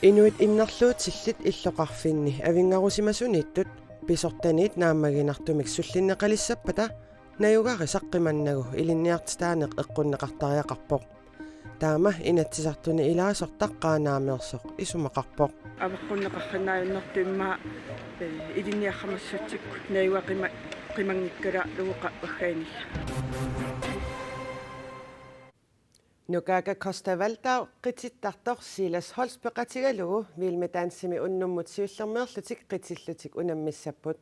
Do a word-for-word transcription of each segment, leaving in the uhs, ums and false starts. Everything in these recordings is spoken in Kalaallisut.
Inuit innarluutillit illoqarfinni avinngarusimasuniittut pisortaniit naammaginartumik sullinneqalissappata najugarisaq qimannagu ilinniartitaaneq eqqunneqartariaqarpoq. Taama Inatsisartuni ilaasortaq Qaanaameersoq isumaqarpoq. Avaqqunneqarsinnaajunnertut immaqa, eh, ilinniarsimassutsikkut najugaq qima-, qimanngikkaluarlugu qa-, qaggaanillu. Nukaaka Costa Waldau qitittartoq Silas Holst peqatigalugu Vild med Dansimi unnummut siullermeerlutik qitillutik unammissapput.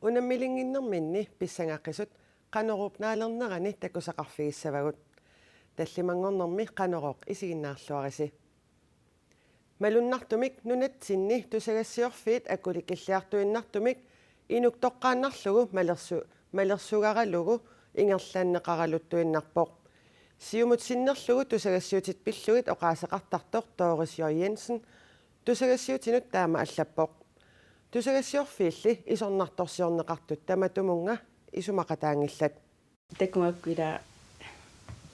Unammilinnginnerminni pissangaqisut Qanoruup naalernerani takusaqarfigissavagut. Tallimanngornermi Qanorooq isiginnaarluarisi. Malunnartumik nunatsinni tusagassiorfiit akulikilliartuinnartumik inuk toqqaannarlugu malersu-, malersugaralugu ingerlanneqaraluttuinnarpoq. Siumut sinnerlugu tusagassiutit pillugit oqaaseqartartoq Doris J. Jensen tusagassiutinut taama allappoq. Tusagassiorfiilli isornartorsiorneqartut tamatumunnga isumaqataanngillat. Takugakku ila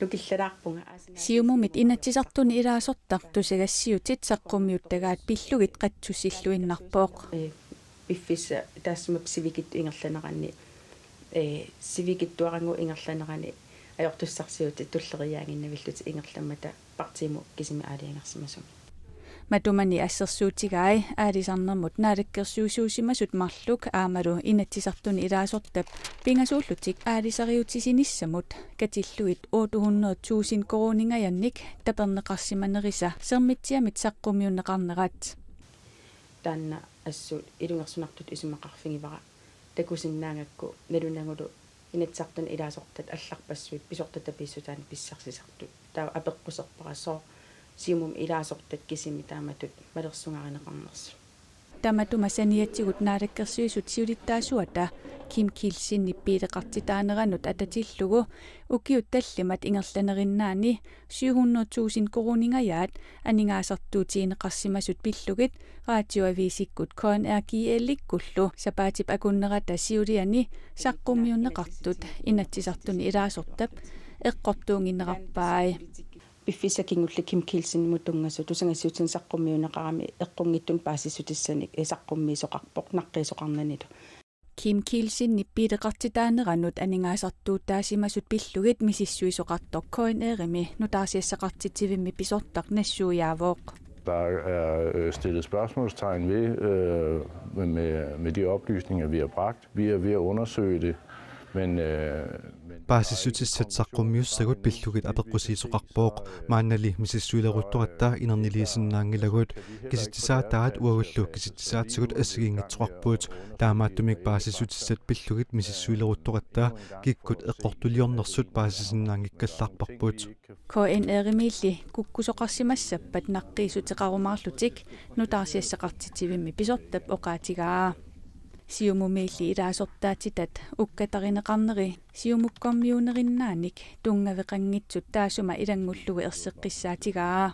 nukillalaarpunga aasna. Siumumit Inatsisartuni ilaasortaq tusagassiutit saqqummiuttagaat pillugit qatsussilluinnarpoq. Eh, piffissaq taassuma sivikitsup ingerlanerani, eh, sivikitsuarannguup ingerlanerani ajortussarsiutit tulleriiaannginnavillutik ingerlammata partiimut kisimi aalajangersimasumik. Matumani assersuutigai aalisarnermut naalakkersuisuusimasut marluk aammalu Inatsisartuni ilaasortap pingasuullutik aalisariuutissinissamut katillugit otte hundrede tusind koruuningajannik taperneqarsimanerisa Sermitsiamit saqqummiunneqarnerat. Taanna assut ilungersunartutut isumaqarfigivara takusinnaagakku nalunagulu Inatsisartuni ilaasortat allarpassuit pisortat tapiissutaannik pissarsisartut. Taava apeqquserpara sooq Siumumi ilaasortat kisimik taamatut malersugarineqarnersut. Tamatuma saniatigut naalakkersuisut siulittaasuata Kim Kielsenip biileqartitaaneranut atatillugu ukiut tallimat ingerlanerinnaanni syv hundrede tusind koruuningajaat aningaasartuutigineqarsimasut pillugit Radioavisikkut K N R G L-ikkullu sapaatip akunnerata siuliani saqqummiunneqartut Inatsisartuni ilaasortap eqqortuunnginnerarpai. Piffissap kingulleq Kim Kielsenimut tunngasut tusagassiutinut saqqummiunneqarami eqqunngitsunik paasissutissanik saqqummiisoqarpoq naqqiisoqarnanilu. Kim Kielsenip biileqartitaaneranut aningaasartuutaasimasut pillugit misissuisoqartoq K N R-imi nutaarsiassaqartitsivimmi pisortaq nassuiaavoq. Der er øh, stillet spørgsmålstegn ved øh, med, med de oplysninger, vi har bragt. Vi er ved at undersøge det, men... Øh, men Paasissutissat saqqummiussagut pillugit apeqqusiisoqarpoq. Maannali misissuileruttoratta inerniliisinnaanngilagut. Kisitsisaataat uagullu kisitsisaatigut assigiinngitsoqarput. Taamaattumik paasissutissat pillugit misissuileruttoratta kikkut eqqortuliornersut paasisinnaanngikkallarparput. K N R-imiilli kukkusoqarsimassappat naqqiissuteqarumaarlutik nutaarsiassaqartitsivimmi pisortap oqaatigaa. Siumumiilli ilaasortaatitat ukkatarineqarneri Siumukkormiuunerinnaanik tunngaveqanngitsut taassuma ilanngullugu erseqqissaatigaa.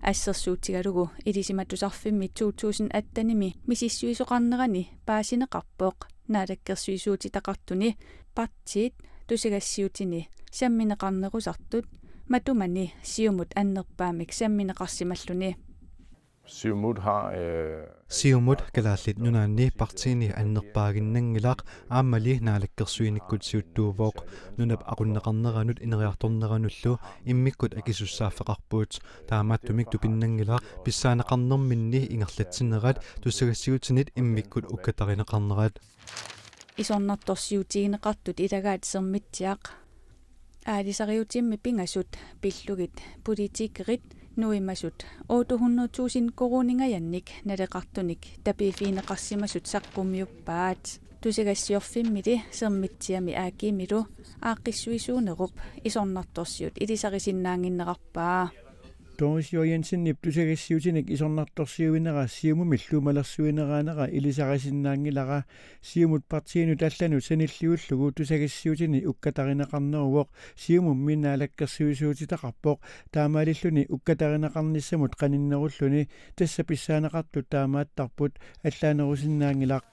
Assersuutigalugu Ilisimatusarfimmi to tusind atten-imi misissuisoqarnerani paasineqarpoq naalakkersuisuutitaqartuni partiit tusagassiutini sammineqarnerusartut matumani Siumut annerpaamik sammineqarsimalluni. Siumut har øh, Siumut Kalaallit Nunaanni partiini annerpaaginnanngilaq aammali naalakkersuinikkut siuttuuvoq. Nunap aqunneqarneranut ineriartorneranullu immikkut akisussaaffeqarput. Taamaattumik tupinnanngilaq pissaaneqarnerminni ingerlatsinerat tusagassiutinit immikkut ukkatarineqarnerat. Isornartorsiutigineqartut ilagaat Sermitsiaq. Aalisariutimmi pingasut pillugit politikerit nuimasut otte hundrede tusind koruuningajannik naleqartunik tapiiffigineqarsimasut saqqummiuppaat. Tusagassiorfimmili Sermitsiami A G-milu aaqqissuisuunerup isornartorsiut ilisarisinnaannginnerarpaa. Doris J. Jensenip tusagassiutinik isornartorsiuinera Siumumillu malersuineraanera ilisarisinnaanngilara. Siumut partiinut allanut sanilliullugu tusagassiutini ukkatarineqarneruvoq. Siumummi naalakkersuisuutitaqarpoq. Taamaalilluni ukkatarineqarnissamut qaninnerulluni tassa pissaaneqartut taamaattarput, allaanerusinnaanngilaq.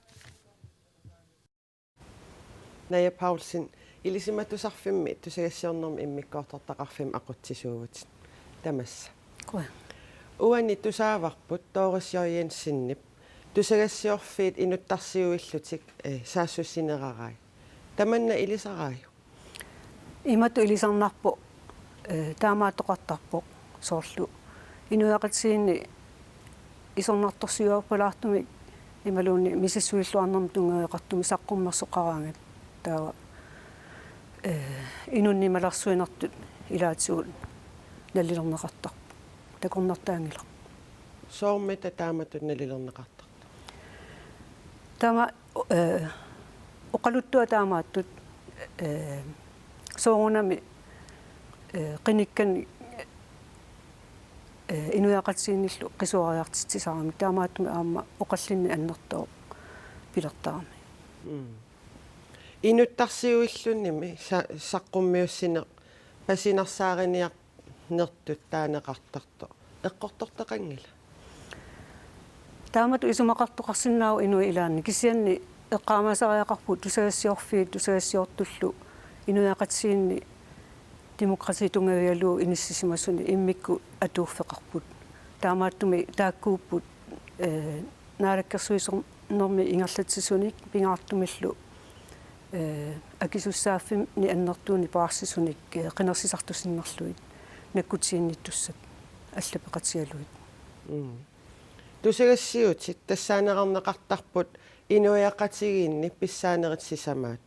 Naja Paulsen, Ilisimatusarfimmi tusagassiornermi immikkoortortaqarfimmi aqutsisuuvutit. Tamassa. Qujan. Uani tusaavarput Doris J. Jensenip tusagassiorfiit inuttarsiuillutik, eh, saassussineqarai. Tamanna ilisaraajuk? Imatut ilisarnarpoq, eh, taamaattoqartarpoq soorlu inuiaqatigiinni isornartorsiuarpalaartumik imaluunniit misissuilluarnermik tunngaveqartumik saqqummersoqaraangat. Taava, eh, inunnik malersuinertut ilaatigut nalilerneqartarpoq. Takornartaanngilaq. Soormita taamatut nalilerneqartartoq? Taama, eh, oqaluttuat taamaattut, eh, soorunami, eh, qinikkanik, eh, inuiaqatigiinnillu qisuariartitsisaramik, taamaattumik aamma oqallinneq annertooq pilertarami. Mm. Inuttarsiuillunnimi sa-, saqqummiussineq pasinarsaariniarnertut taaneqartartoq eqqortortaqanngila? Taamatut isumaqartoqarsinnaavoq inuit ilaanni, kisianni eqqaamasariaqarpugut tusagassiorfiit tusagassiortullu inuiaqatigiinni demokratiip tunngavigalugu inissisimasunik immikkut atuuffeqarput. Taamaattumik taakkuupput, eh, naalakkersuisornermi ingerlatsisunik pingaartumillu, eh, akisussaaffimmi annertuunik paarsisunik, eh, qinersisartusinnarlugit nakkutiginnittussat allapeqatigalugit. Mm. Tusagassiuutit tassaaneqarneqartarput inuiaqatigiinni pissaanerit sisamaat.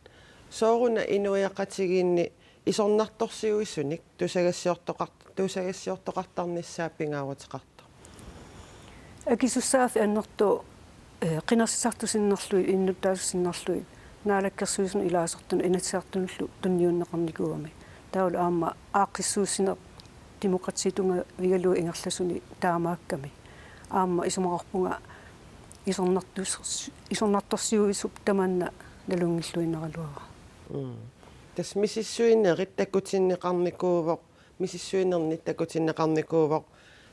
Sooruna inuiaqatigiinni isornartorsiuisunik tusagassiortoqart-, tusagassiortoqartarnissaa pingaaruteqartoq? Akisussaaffik annertooq, eh, qinersisartusinnarlugit, innuttaasussinnarlugit, naalakkersuisunut, ilaasortanut, Inatsisartunullu tunniunneqarnikuugami. Taavalu aamma aaqqissuussineq demokratiip tunngavigalugu ingerlasunik taamaakkami. Aamma isumaqarpunga isornartus-, isornartorsiuisup tamanna nalunngilluinnaraluarpara. Mm. Tassa misissuinerit takutinneqarnikuuvoq, misissuinerni takutinneqarnikuuvoq,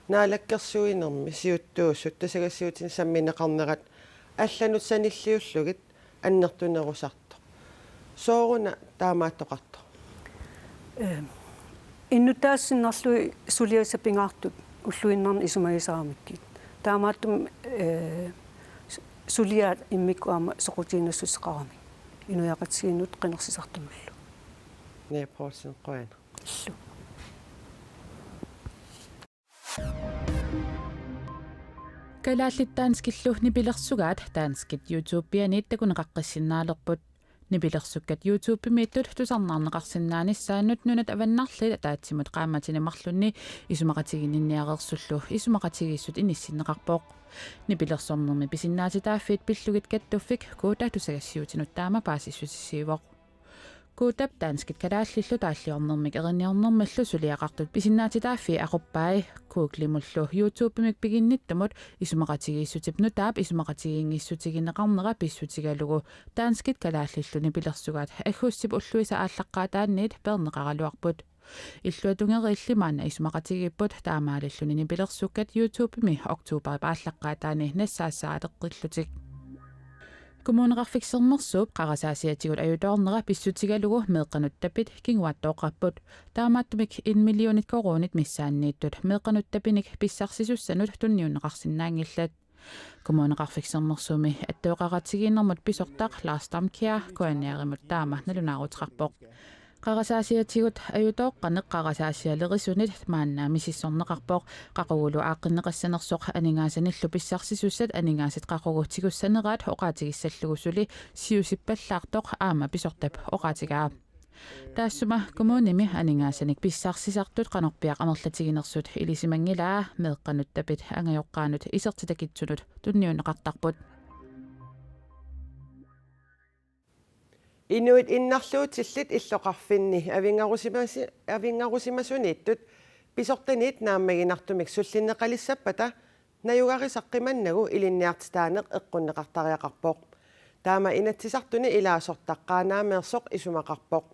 naalakkersuinermi siuttuusut tusagassiuutinik sammineqarnerat allanut sanilliullugit annertunerusartoq. Sooruna taamaattoqartoq? Eh, innuttaasussinnarlugit suliassat pingaartut ulluinnarni isumagisaramikkit. Taamaattumik, eh, su-, suliaat immikkut aamma soqutiginassuseqaramik inuiaqatigiinnut qinersisartunullu. Naja Poulsen, qujanaq. Illu. Kalaallit danskillu nipilersugaat danskit YouTubianiit takuneqaqqissinnaalerput. Nipilersukkat YouTubemiittut tusarnaarneqarsinnaanissaannut nunat avannarliit ataatsimut qaammatini marlunni isumaqatiginninniareersullu isumaqatigiissut inissinneqarpoq. Nipilersornermi pisinnaatitaaffiit pillugit kattuffik Koda tusagassiuutinut taama paasissutissiivoq. Kodap danskit kalaallillu taalliornermik erinniornermillu suliaqartut pisinnaatitaaffii aquppai Googlemullu YouTubemik piginnittumut isumaqatigiissutip nutaap isumaqatigiinngissutigineqarnera pissutigalugu danskit kalaallillu nipilersugaat aggustip ulluisa aallaqqaataaniit peerneqaraluarput. Illuatungeriilli maanna isumaqatigiipput taamaalilluni nipilersukkat YouTubemi oktoberip aallaqqaataani nassaassaaleqqillutik. Kommuneqarfik Sermersuup qarasaasiatigut ajutoornera pissutigalugu meeqqanut tapit kinguaattooqqapput. Taamaattumik en millionit koruunit missaanniittut meeqqanut tapinik pissarsisussanut tunniunneqarsinnaanngillat. Kommuneqarfik Sermersuumi attooqaqatigiinnermut pisortaq Lars Damkjær K N R-imut taama nalunaaruteqarpoq. Qarasaasiatigut ajutooqqaneq qarasaasialerisunit maanna misissorneqarpoq, qaqugulu aaqqinneqassanersoq aningaasanillu pissarsisussat aningaasat qaqugu tigussaneraat oqaatigissallugu suli siusippallaartoq aamma pisortap oqaatigaa. Taassuma kommunimi aningaasanik pissarsisartut qanorpiaq amerlatiginersut ilisimanngilaa, meeqqanut tapit angajoqqaanut isertitakitsunut tunniunneqartarput. Inuit innarluutillit illoqarfinni avinngarusimasi-, avinngarusimasuniittut pisortaniit naammaginartumik sullinneqalissappata najugarisaq qimannagu ilinniartitaaneq eqqunneqartariaqarpoq. Taama Inatsisartuni ilaasortaq Qaanaameersoq isumaqarpoq.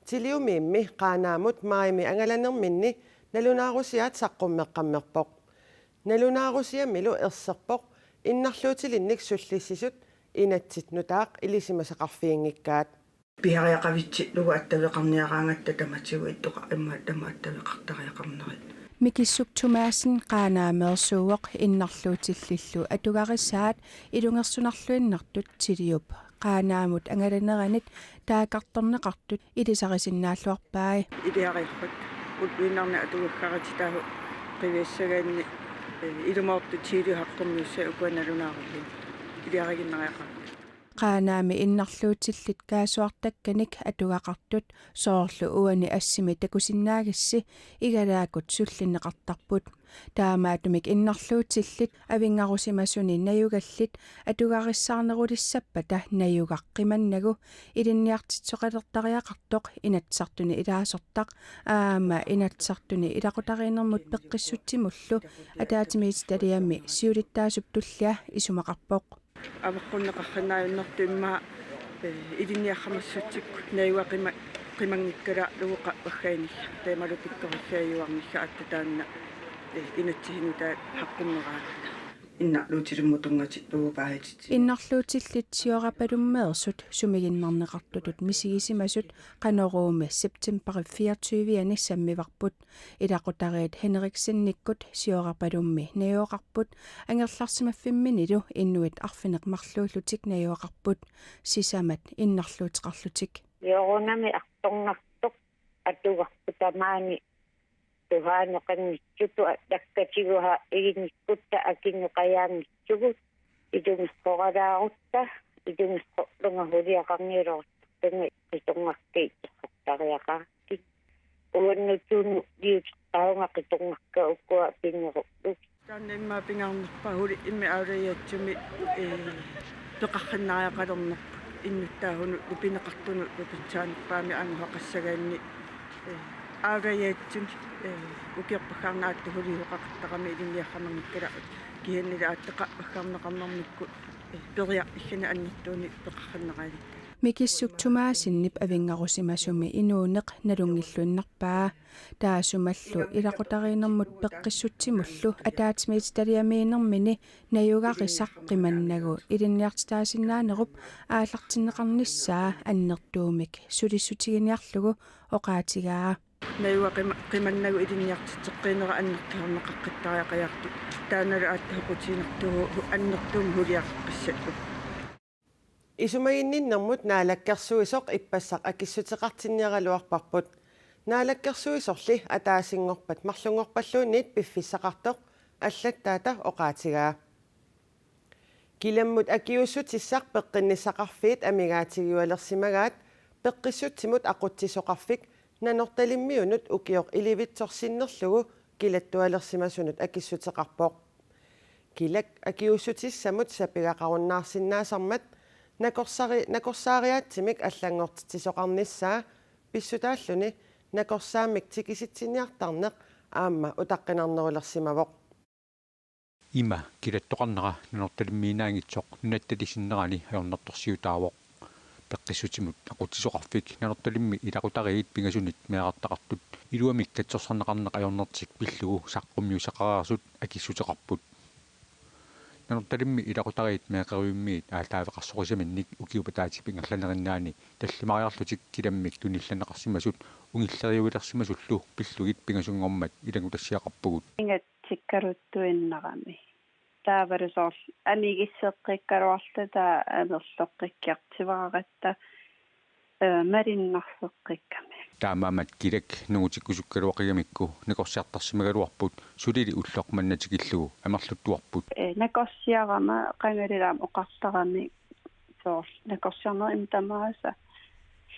Tiliumiimmi Qaanaamut maajimi angalanerminni nalunaarusiaat saqqummeqqammerpoq. Nalunaarusiamilu erserpoq innarluutilinnik sullissisut inatsit nutaaq ilisimasaqarfiginngikkaat. Pisariaqavitsillugu attaveqarniaraangatta tamatigut ittoqa immaqa tamaat attaveqartariaqarnerit. Mikissuk Thomassen Qaanaameersuuvoq innarluutillillu atugarissaat ilungersunarluinnartut Tiliup Qaanaamut angalaneranit taakkartorneqartut ilisarisinnaalluarpai. Iliariarput ulluinnarni atugakkarititaavoq qiviassagaanni, eh, ilumoortut Tiliup saqqummiussai ukua nalunaarulluni iliariginnariaqarput. Qaanaami innarluutillit kaassuartakkanik atugaqartut soorlu uani assimi takusinnaagissi igalaakkut sullinneqartarput. Taamaattumik innarluutillit avinngarusimasuni najugallit atugarissaarnerulissappata najugaq qimannagu ilinniartitsisoqalertariaqartoq Inatsisartuni ilaasortaq aamma Inatsisartuni ilaqutariinnermut peqqissutsimullu ataatsimiititaliami siulittaasup tullia isumaqarpoq. Avaqqunneqarsinnaajunnertut immaqa, eh, ilinniarsimassutsikkut najugaq qima-, qimanngikkalaalugu qaffakkaanillu. Taamalu pikkorissaajuarnissaq aatsaat taanna, eh, inatsisinutaat saqqummeraangata. Innarluutilimmut tunngatillugu paasillugu. Innarluutillit Siorapalummeersut sumiginnarneqartutut misigisimasut Qanoruumi septembarip fireogtyve-ani sammivarput. Ilaqutariit Henriksenikkut Siorapalummi najugaqarput, angerlarsimaffimminilu inuit arfineq-marluullutik najugaqarput, sisamat innarluuteqarlutik. Jorunami artornartoq atugarput tamaani tuhaanoqanngitsutut allakkatigut iginnikkutta akineqajaanngitsugut. Ilungersoralaarutta, ilungersorlunga suliaqarnialerutta qitunngakka itersortariaqarakkit. Uannut tunut liuteqqaunga qitunngakka ukua pinerullugit. Taanna immaqa pingaarnerpaaq sulimmik aalajaatsimik, eh, peqarsinnariaqalernerput innuttaasunullu pineqartunullu pitsaanerpaamik angusaqassagaanni, eh, aalajaatsimik, eh, ukiorpassuarni aatsaat sulisoqaqattaramik ilinniarsimanngikkaluarlutik kisiannili aatsaat qaffakkaarneqarnermikkut, eh, periarfissanik annertuunik peqarsinnariaqarput. Mikissuk Thomassenip avinngarusimasumi inuuneq nalunngilluinnarpaa. Taassumalu ilaqutariinnermut peqqissutsimullu ataatsimiititaliamiinnermini najugarisaq qimannagu ilinniartitaasinnaanerup aallartinneqarnissaa annertuumik sulissutiginiarlugu oqaatigaa. Najugaq qima-, qimannagu ilinniartitseqqiinerat annertuumik qaqqattariaqajaartut. Taannalu aatsaat soqutiginartuuvoq annertuumik suliaqaqqissallugu. Isumaginninnermut naalakkersuisoq ippassaq akissuteqartinniaraluarparput. Naalakkersuisorli ataasinngorpat marlunngorpalluunniit piffissaqartoq allattaata oqaatigaa. Kilammut akiuussutissaq peqqinnissaqarfiit amigaatigiualersimagaat Peqqissutsimut Aqutsisoqarfik Nanortalimmiunut ukioq ilivitsoq sinnerlugu kilattualersimasunut akissuteqarpoq. Kilak akiuussutissamut sapigaqarunnaarsinnaasarmat nakorsari-, nakorsaariaatsimik allanngortitsisoqarnissaa pissutaalluni nakorsaammik tikisitsiniartarneq aamma utaqqinarnerulersimavoq. Ima kilattoqarnera Nanortalimmiinnaanngitsoq nunatta sinnerani ajornartorsiutaavoq. Peqqissutsimut Aqutsisoqarfik Nanortalimmi ilaqutariit pingasunit meerartaqartut iluamik katsorsarneqarneq ajornertik pillugu saqqummiussaqareersut akissuteqarput. Nanortalimmi ilaqutariit meeqqerivimmiit aallaaveqarsorisaminnit ukiup ataatsip ingerlanerinnaani tallimariarlutik kilammik tunillanneqarsimasut ungilleriuilersimasullu pillugit pingasunngormat ilanngutassiaqarpugut. Ingatsikkaluttuinnarami. Taavalu soorlu amigisseqqikkaluarluta amerloqqikkiartuaaratta, eh, malinnarseqqikkami. Taamaammat kilak nungutikkusukkaluaqigamikku nakorsiartarsimagaluarput sulili ulloq manna tikillugu amerluttuarput. Eh, nakorsiarama qangalili aamma oqartarami soorlu nakorsiarneq ima tamaasa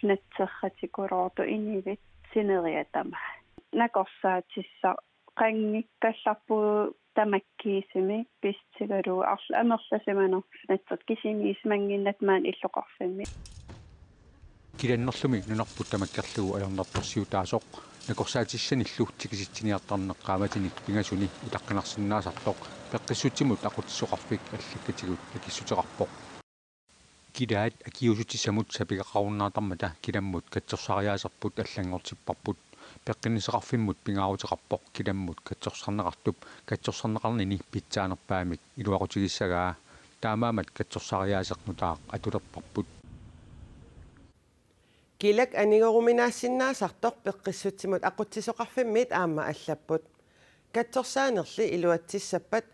natserratikuloortoq inivit sineriak tamaat. Nakorsaatissaq qanngikkallarpugut tamakkiisumik pissutigalugu arla amerlasimanersoq natsertik kisimiissimannginnatta maani illoqarfimmi. Kilannerlumi nunarput tamakkerlugu ajornartorsiutaasoq nakorsaatissanillu tikisitsiniartarneq qaamatinik pingasuni utaqqinarsinnaasartoq Peqqissutsimut Aqutsisoqarfik allakkatigut akissuteqarpoq. Kilaat akiuussutissamut sapigaqarunnaartarmata kilammut katsorsariaaserput allanngortipparput. Peqqinnissaqarfimmut pingaaruteqarpoq kilammut katsorsarneqartup katsorsarneqarnini pitsaanerpaamik iluaqutigissagaa. Taamaammat katsorsariaaseq nutaaq atulerparput. Kilak anigoruminaassinnaasartoq Peqqissutsimut Aqutsisoqarfimmiit aamma allapput. Katsorsaanerli iluatsissappat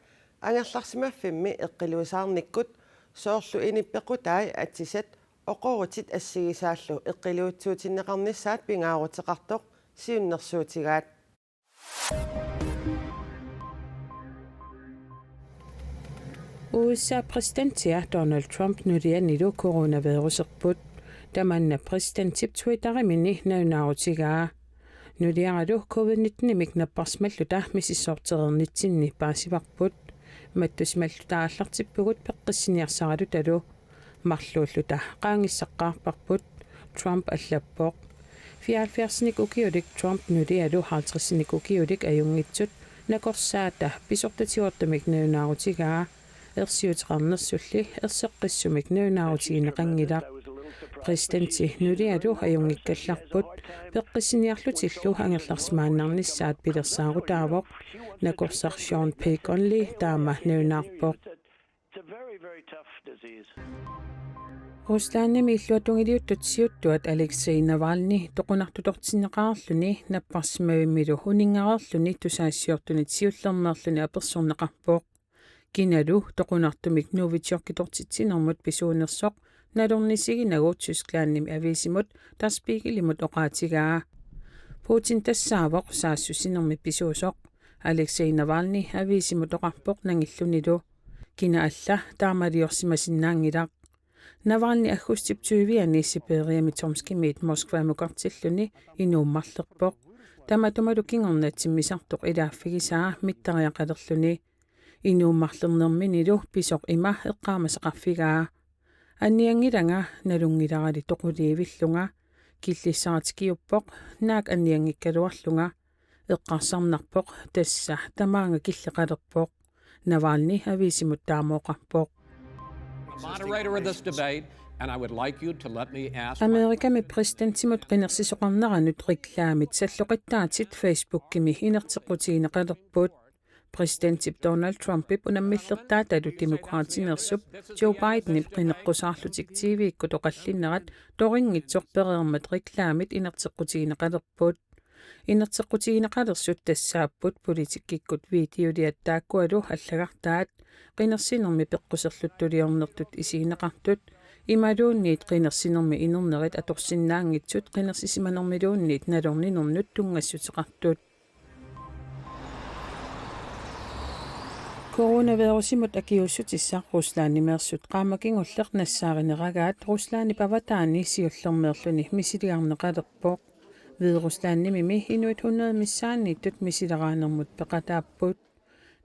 angerlarsimaffimmi eqqiluisaarnikkut soorlu inippequtai atisat oqorutit assigisaallu eqqiluitsuutinneqarnissaat pingaaruteqartoq siunnersuutigaat. U S A præsidentia Donald Trump nulianilu coronaviruserput. Tamanna præsidentip Twitterimini nalunaarutigaa. Nuliaralu covid nitten-imik napparsimalluta misissoortereernitsinni paasivarput. Mattusimalluta aallartippugut peqqissiniarsaralutalu. Marluulluta qaangissaqqaarparput, Trump allappoq. Fireoghalvfjerdsinik ukiulik Trump nulialu halvtredsinik ukiulik ajunngitsut nakorsaata pisortatigoortumik nalunaarutigaa. Ersiuteqarnersulli erseqqissumik nalunaarutigineqanngilaq. Præsidenti nulialu ajunngikkallarput, peqqissiniarlutillu angerlarsimaannarnissaat pilersaarutaavoq. Nakorsaq Sean P. Conley taama nalunaarpoq. It's a very, very tough disease. Ruslandimi illuatungiliuttut siuttuat Alexei Navalny toqunartutortinneqarluni napparsimavimmilu uninngareerluni tusagassiortunit siullermeerluni apersorneqarpoq. Kinalu toqunartumik Novichok-itortitsinermut pisuunersoq nalornisiginagu Tysklandimi aviisimut Der Spiegelimut oqaatigaa. Putin tassaavoq saassussinermi pisuusoq. Alexei Navalny aviisimut oqarpoq nangillunilu. Kina alla taamaliorsimasinnaanngilaq. Navalny aggustip tyviani Sibiriami Tomskimiit Moskvamukartilluni inuummarlerpoq. Tamatumalu kingorna timmisartoq ilaaffigisaa mittariaqalerluni. Inuummarlernerminilu pisoq ima eqqaamasaqarfigaa: Annianngilanga nalunngilarali toquliivillunga. Killissara tikiuppoq, naak annianngikkaluarlunga. Eqqarsarnarpoq, tassa tamaanga killeqalerpoq. Navalny aviisimut taama oqarpoq. Moderator of this debate, and I would like you to let me ask my Amerikami præsidentimut qinersisoqarneranut reklaamit salloqittaatit Facebookimi inerteqqutigineqalerput. Præsidentip Donald Trumpip unammillertaatalu Demokraatineersup Joe Bidenip qineqqusaarlutik T V-kkut oqallinnerat torinngitsoq pereermat reklaamit inerteqqutigineqalerput. Inerteqqutigineqalersut tassaapput politikkikkut videoliat taakkualu allagartaat, qinersinermi peqquserluttuliornertut isigineqartut, imaluunniit qinersinermi inernerit atorsinnaanngitsut qinersisimanermiluunniit nalorninernut tunngassuteqartut. Coronavirusimut akiuussutissaq Ruslandimeersut qaammat kingulleq nassaarineragaat Ruslandip avataani siullermeerluni misiligarneqalerpoq. Hvideruslandimimi inuit hundrede missaanniittut misileraanermut peqataapput.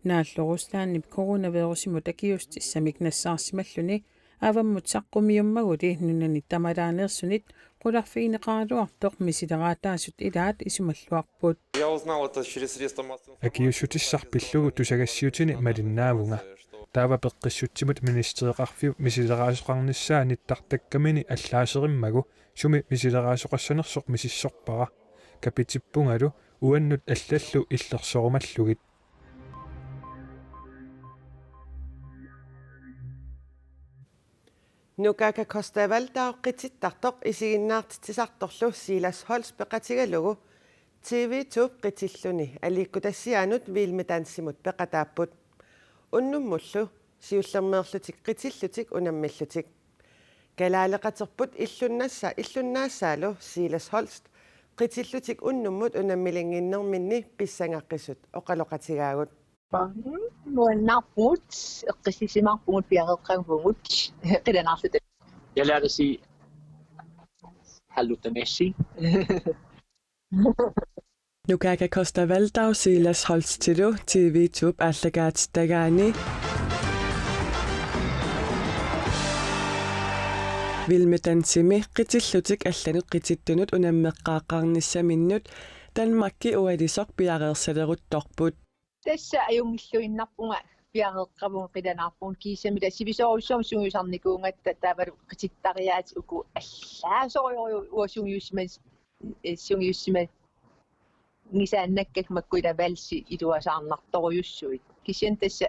Naallu Ruslandip coronavirusimut akiuussutissamik nassaarsimalluni avammut saqqumiummaguli nunanit tamalaaneersunit qularfigineqaraluartoq misileraataasut ilaat isumalluarput. Я узнал это через средства массовой информации. Akiuussutissaq pillugu tusagassiutini malinnaavunga. Taava Peqqissutsimut Ministereqarfiup misileraasoqarnissaa nittartakkamini allaaserimmagu sumi misileraasoqassanersoq misissorpara. Kapitippungalu uannut allallu illersorumallugit. Nuka Acosta Waldau qitittartoq isiginnaartitsisartorlu Silas Holst peqatigalugu T V to-p qitilluni aliikkutassiaanut Vild Med Dansimut peqataapput. Unnummullu siullermeerlutik qitillutik unammillutik. Kalaaleqaterput illunnassa-, illunnaassaalu Silas Holst qitillutik unnummut unammilinnginnerminni pissangaqqisut oqaloqatigaagut. Nuannaarpugut, eqqissisimaarpugut piareeqqavugut, qilanaarluta. Jeg lærte at sige: Hallo, Damasi. Nuka Acosta Waldau Silas Holstilu T V to-p aallakaatittagaani. Vild Med Dansimi qitillutik allanut qitittunut unammeqqaaqqaarnissaminnut Danmarki ualisoq piareersaleruttorput. Tassa ajunngilluinnarpunga piareeqqavugut, qilanaarpugut, kiisami tassa sivisoorujussuarmik sungiusarnikuugatta taavalu qitittariaat uku allaasorujussuaq uanga sungiussima-, eh, sungiussimangisaannakka makku ila valsi iluasaarnartorujussuit. Kisianni tassa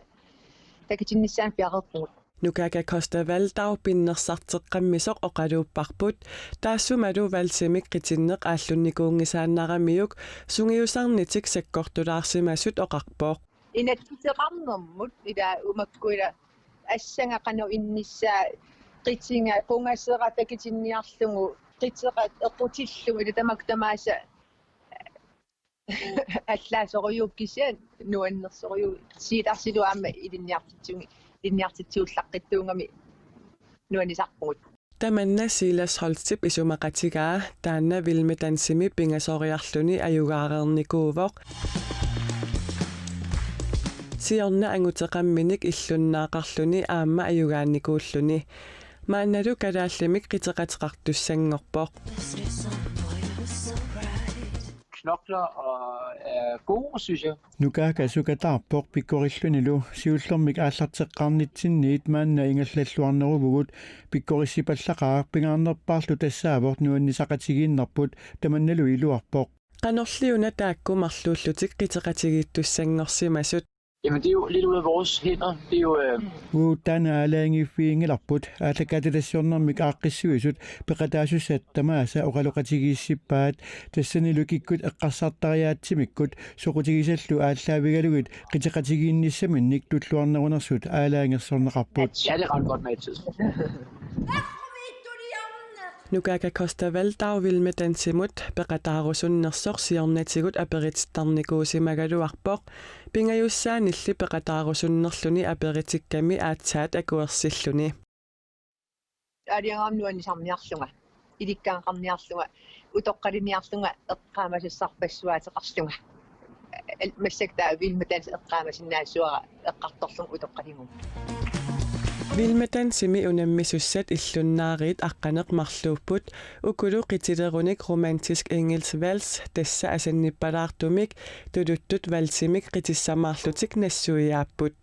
takutinnissaanut piareerpugut. Nukaaka Costa Waldau pinnersarteqqammisoq oqaluupparput, taassumalu valsimik qitinneq aallunnikuunngisaannaramiuk sungiusarnitik sakkortulaarsimasut oqarpoq. Inattuteqarnermut ila umakkuila assanga qanoq innissaa, qitiga qungasera takutinniarlugu, qiteqat eqqutillugu, ila tamakku tamaasa allaasorujuuvoq kisianni nuannersorujuuvoq, siitarsilu aamma ilinniartitsugi-, ilinniartitsisuullaqqittuugami nuannisarpugut. Tamanna Silas Holtip isumaqatigaa, taanna Vilmedansimi pingasoriarluni ajugaareernikuuvoq. Siorna anguteqamminik illunnaaqarluni aamma ajugaannikuulluni. Maannalu kalaallimik qiteqateqartussanngorpoq. Knokler og er gode, synes jeg. Nukaaka sukataarpoq pikkorillunilu siullermik aallarteqqaarnitsinniit maanna ingallalluarneruvugut. Pikkorissipallaqaaq, pingaarnerpaarlu tassaavoq nuannisaqatigiinnerput, tamannalu iluarpoq. Qanorliuna taakku marluullutik qiteqatigiittussanngorsimasut? Jamen, det er jo lidt ud af vores hænder. Det er jo... Øh... Uagut taanna aalajangiiffiginngilarput, aallakaatitassiornermik aaqqissuisut peqataasussat tamaasa oqaloqatigiissippaat, tassanilu kikkut eqqarsartariaatsimikkut soqutigisallu aallaavigalugit qiteqatigiinnissaminnik tulluarnerunersut aalajangersorneqarput. Ja, det er ret godt med tid. Nukaaka Costa Waldau Vilmedansimut peqataarusunnersoq siornatigut aperitittarnikuusimagaluarpoq, pingajussaanilli peqataarusunnerluni aperitikkami aatsaat akuersilluni. Aalajangerama nuannisarniarlunga, ilikkagaqarniarlunga, utoqqaliniarlunga eqqaamasassarpassuaateqarlunga. Massakkut taava Vilmedans eqqaamasinnaassuara eqqartorlunga utoqqalinnguamik. Vilmedansimi unammisussat illunnaarit aqqaneq-marluupput, ukulu qitilerunik Romantisk Engelsk Vals, tassa asannippalaartumik tuluttut valsimik qitissamaarlutik nassuiaapput.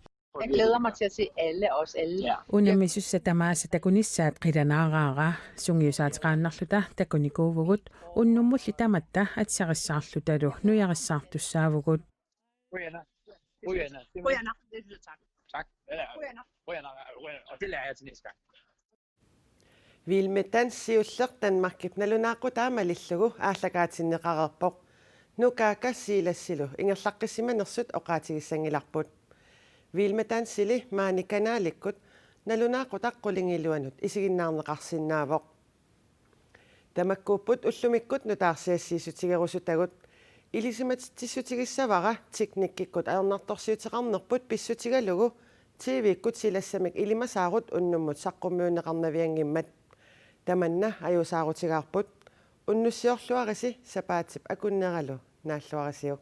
Jeg glæder mig til at se alle os alle. Ja. Unammisussat tamaasa takunissaat qilanaaraara, sungiusaateqaannarluta takunikuuvugut, unnummulli tamatta atisarissaarlutalu nujarissaartussaavugut. Qujanaq. Qujanaq. Qujanaq, det er tak. Tak. Ja, Qujanaq. Qujanaq. Qujanaq. Og det lærer jeg til næste gang. Vilmedans siulleq Danmarkip nalunaaqutaa malillugu aallakaatinneqareerpoq. Nukaaka Siilasilu ingerlaqqissimanersut oqaatigissanngilarput. Vilmedansili maani kanalikkut nalunaaqutaq qulingiluanut isiginnaarneqarsinnaavoq. Tamakkuupput ullumikkut nutaarsiassiissutigerusutagut. Ilisimatitsissutigissavara teknikkikkut ajornartorsiuteqarnerput pissutigalugu T V-kkut silassamik ilimasaarut unnummut saqqummiunneqarnavianngimmat. Tamanna ajuusaarutigaarput. Unnussiorluarisi sapaatip akunneralu naalluarisiuk.